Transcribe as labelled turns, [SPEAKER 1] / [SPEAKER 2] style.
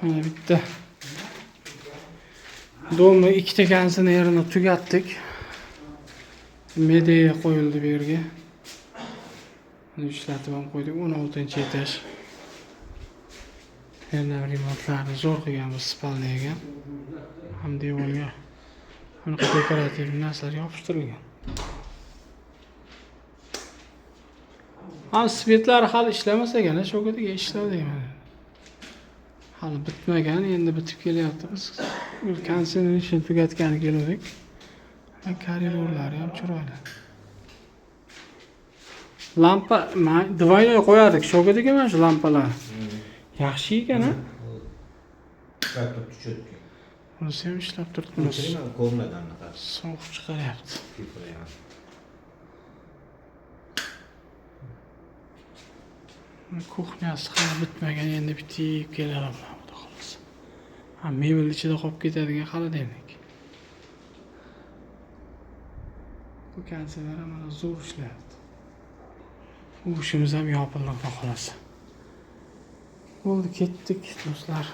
[SPEAKER 1] Mana bitta domni ikkita konditsionerini tugatdik. Medeya qo'yildi bu yerga. Buni ishlatib ham qo'ydik. 16-etaj. Endi remontlarni zo'r qilganmiz спальня ga. Ham devorga bunaqa dekorativ narsalar yopishtirilgan. Ha, svetlar hali ishlamas ekan, Shavkat aka ishladi mana. Hali bitmagan, endi bitib kelyapti. Biz konditsioner ishini tugatgani keluvdik. Koridorlari ham chiroyli. Lampa двойной qo'yardik Shavkat aka mana shu lampalar. Yaxshi ekan, a?
[SPEAKER 2] Ishlab turibdi cho'tka.
[SPEAKER 1] Bunisi ham ishlab turibdi. Bunisi
[SPEAKER 2] O'chirayman, ko'rinadi anaqa.
[SPEAKER 1] Sovuq chiqaryapti.
[SPEAKER 2] Filtri ham.
[SPEAKER 1] Kuxnyasi hali bitmagan, endi bitib keladi bular, xudo xohlasa. Ha, mebel ichida qolib ketadigan холодильник. Bu konditsioner ham mana zo'r ishlayapti. Bu ishimiz ham yopildi, xudo xohlasa. Bo'ldi, ketdik, do'stlar.